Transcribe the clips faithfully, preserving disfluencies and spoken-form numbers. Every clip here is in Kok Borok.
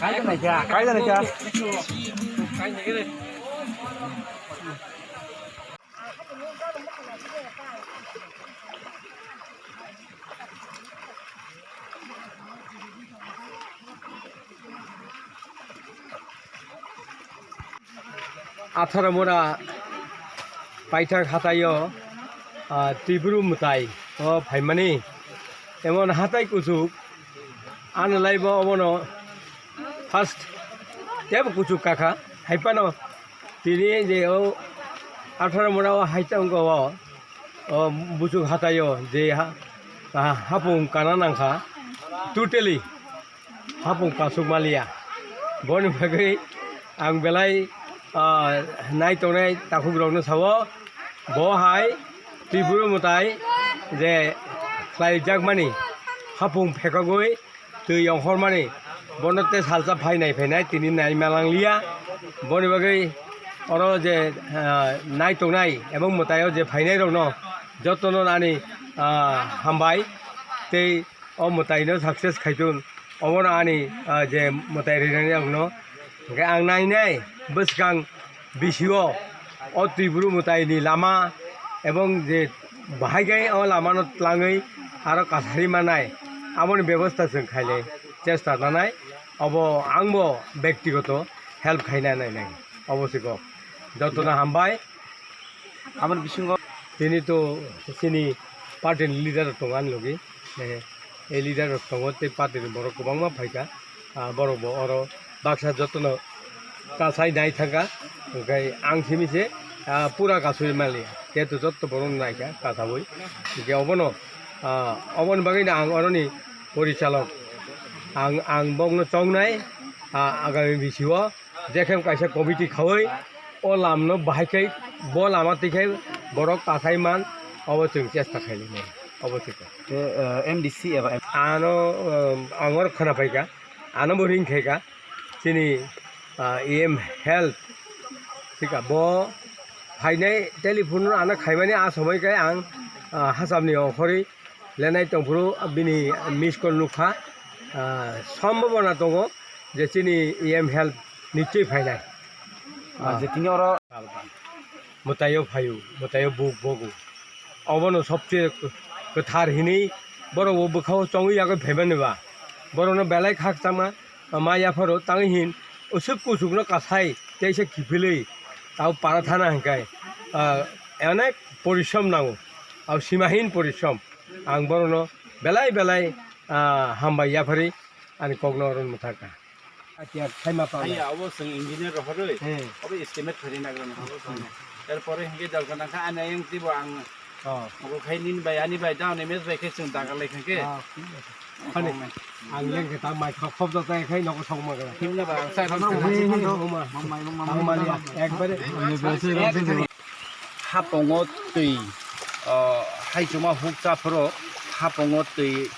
Kaisa naikha. Atharo mora paithak hataio, ah, Tripura mwtai o phaimani. Emon hatai kuchuk, ano laibo obono first tebo kuchuk kakha, haipano tini je o atharo mora o haita wngkha o, o buchuk hataio je ha, ha, hapung kana nangkha totally. Hapung kasuk maliya. Boni bagwi ang belai, ah, nai tongnai takhuk rokno sao, bo hai Tripura mwtai je khlai jakmani hapung phekogwi twi ongkhormani bono te salsa phainai phainai tini nai malang liya. Boni bagwi oro je, ah, nai tongnai ebong mwtaio je phainai rokno jotono ani, ah, hambai tei o mwtaino success khaitun. Obono ani, ah, je mwtai rinani ang no. Hwnkhe ang nainai bwskang bisio o Tripura mwtaini lama ebong je bahai khe o lamano tlangwi aro kasari manai aboni bebosta chwng khainai chesta nanai. Obo angbo bektigoto help khaina nainai. Obo se kok. Jotono hambai. Aboni bisingo tini to chini party ni leader rok tongo ani logi. Eh, ei leader rok tongo tei party ni borok kwbangma phaikha. Ah, borok bo oro baksa jotono kasai nai thangkha. Hwnkhe ang simi se, ah, pura kasui maliya. Jehetu jotto borok naikha kasaui. Hwnkhe obono, ah, oboni bagwi no ang oroni porichalok. Ang, ang bokno chongnai, ah, agami bisio. Jekhem kaisa committee khaui o lamno bahai khai bo lama twi khai borok kasai man obo chwng chesta khainai obo chwng. Te, eh, M D C eba M- Ano, eh, ang oro khwna phaikha, ano bo ring khaikha chini, ah, E M health thika bo phainai telephone ano khaimani a somoi khai ang, ah, hacham ni ongkhorwi lenai tongphuru bini miss call nukha, ah, sombhabona tongo je chini E M health nichoi phainai. Ah, je tini oro mwtaio phaio, mwtaio buk bogo. Obono sobse kwthar hinwi borok bo bwkhao chongwi yagwi phaimani ba. Borokno belai khakchangma ma yapharo tangwi hin usuk kusukno kasai teisa kiphilwi tao para thana hwnkhe, ah, onek porishrom nango. Au simahin porishrom. Ang borokno belai belai, ah, hambai yaphari ani kokno oro mwthakha. Atia khaima pang. Haiya, obo chwng engineer rohorwi. Hmm. Obo estimate khairi nagra nagra. Erpore hwnkhe dalka nangkha ani ayang twibo ang. Oh. Obo khai nini bai ani bai down image bai khe chwng daga lai khankhe. Ah, ani ang lengkhe ta mai khop khop jata khai nogo song magra. Himna ba ang sa. Mama, mama, mama, mama, mama, mama, ekbare. Hapongo twi, ah, haichuma hukcha phoro hapongo twi,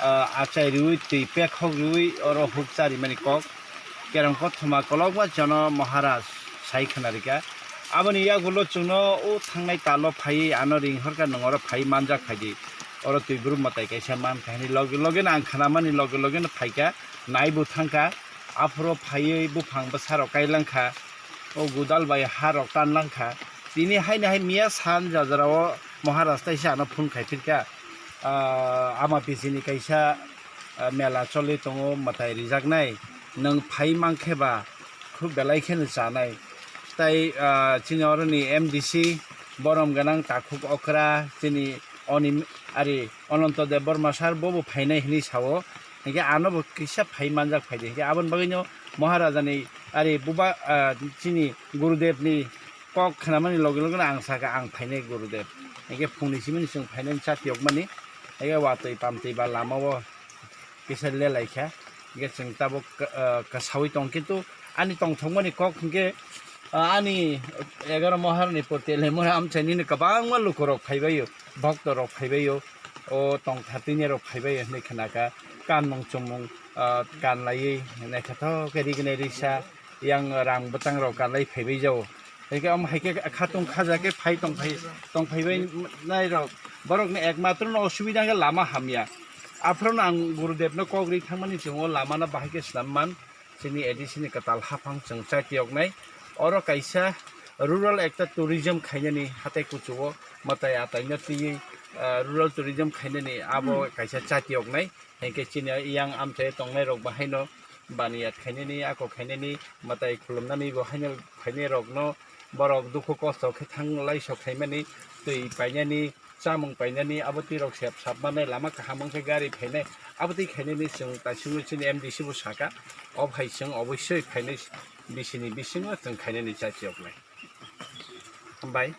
ah, achai riwi twi pekhok riwi oro hukcha rimani kok. Kerong kothoma kolokma jono Maharaj sai khwnarikha. Aboni yagulo chwngno o thangnai talo phaiwi ano ring horkha, nwng oro phaiwi manjak phaidi. Oro twi brum mwtai kaisa mankha hwnwi loge loge no ang khnamani loge loge no phaikha, naibo thangkha. Aphuru phaiwi buphang bwsarok kailangkha. O godal bai ha rok tanlang kha. Tini haino hai miya san jajarao Maharaj taisa ano phone khai phirkha. Ah, ama bisini kaisa, ah, mela choli tongo, mwtai rijaknai. Nwng phai mankhe ba khub belai kheno chanai. Tai, ah, chini oroni M D C borom gwnang takhuk okra chini oni ari Ananto Debbarma sir bobo phainai hinwi sao. Hinkhe ano bo kisa phai manjak phaidi. Hinkhe aboni bagwino Maharajani ari buba, ah, chini Gurudevni kok khnamani loge loge ang sakha ang phainai Gurudev. Hinkhe phungni simini chwng phainai chati yokmani. Hinkhe watwi pamtwi ba lamao kisa lelaikha. Hinkhe chwng tabuk, ah, kasawi tong kintu ani tongthokmani kok hinkhe, ah, ani egaroh Maharani porti lemura amchaini kwbangma lukurok phaibaio, bhoktorok phaibaio. O tongthatwini rok phaibai hinwi khnakha, kanmung chumung, ah, kanlaiwi naithothok khe rignai risa, yang rang bwtang rok kanlai phaibai jao. Haikhe omo haikhe khatung khaja khe phai tongphai, tongphaibai nai rok. Borokni ekmatro no osubida khe lama hamya. Aphuru ang Gurudevno kok ri thangmani chwng o lamano bahai khe swnam man, chini A D C ni kwtal haphang chwng chati yoknai. Oro kaisa rural ekta tourism khainani hatai kuchugo mwtai ataino twiwi, ah, rural tourism khainani abo kaisa chati yoknai. Hinkhe chini yang amchai tongnai rok bahaino baniyat khainani, ako khainani, mwtai khulumnani bo haino phainai rokno borok dukhu kosto khe thang lai sok khaimani, twi painani, chamung painani, abo twi rok sep sap manai, lama kaham wngkhe gari phainai, abo twi khainani chwng taisingno chini M D C bo saka, o hai chwng oboisoi phainai bisini bisingo chwng khainani chati yoknai. Hambai.